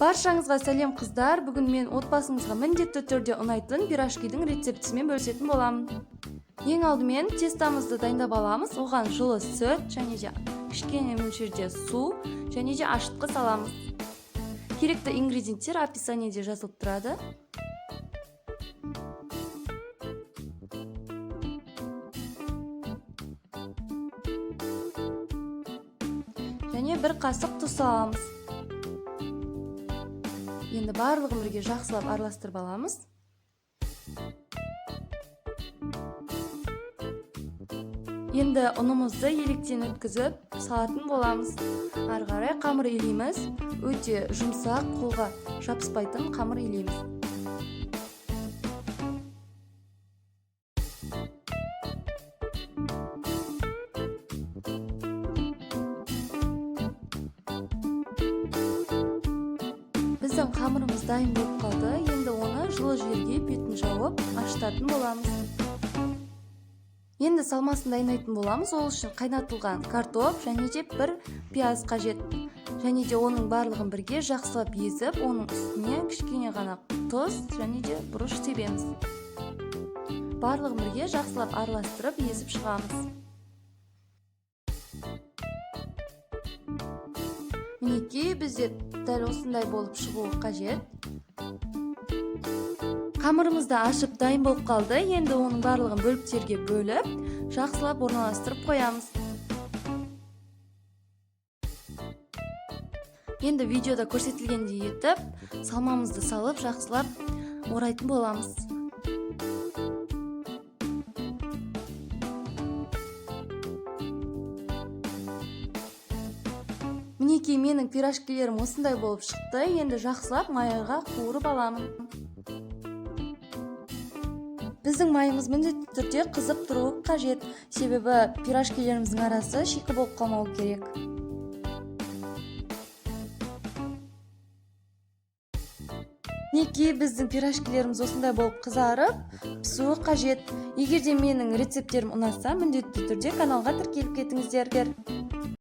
Баршаңызға сәлем, қыздар! Бүгін мен отбасыңызға міндетті түрде ұнайтын пирожкидің рецептісімен бөлісетін боламын. Ең алдымен тестамызды дайындап аламыз. Оған жылы сүт және де кішкене мөлшерде су және де ашытқы саламыз. Керекті ингредиенттер описаниеде жазылып тұрады. Және бір қасық тұз саламыз. Енді барлығын бірге жақсылап араластырып аламыз. Енді ұнымызды електен өткізіп салатын боламыз. Ары қарай қамыр илейміз. Өте жұмсақ, қолға жабыспайтын қамыр илейміз. Біздің қамырымыз дайын болып қалды. Енді оны жылы жерге бетін жауып ашытатын боламыз. Енді салмасын дайындайтын боламыз. Ол үшін қайнатылған картоп және де бір пияз қажет. Және де оның барлығын бірге жақсылап езіп, оның үстіне кішкене ғана тұз және де бұрыш себеміз. Барлығын бірге жақсылап араластырып езіп шығамыз. Мінекей, бізде дәл осындай болып шығуы қажет. Қамырымызды ашып дайын болып қалды. Енді оның барлығын бөліктерге бөліп, жақсылап орналастырып қоямыз. Енді видеода көрсетілгендей етіп, салмамызды салып, жақсылап орайтын боламыз. Мінекей, менің пирожкилерім осындай болып шықты. Енді жақсылап майға қуырып аламын. Біздің майымыз міндетті түрде қызып тұруы қажет, себебі пирожкилеріміздің арасы шикі болып қалмауы керек. Мінекей, біздің пирожкилеріміз осындай болып қызарып, пісуі қажет. Егер де менің рецепттерім ұнаса, міндетті түрде каналға тіркеліп кетіңіздер.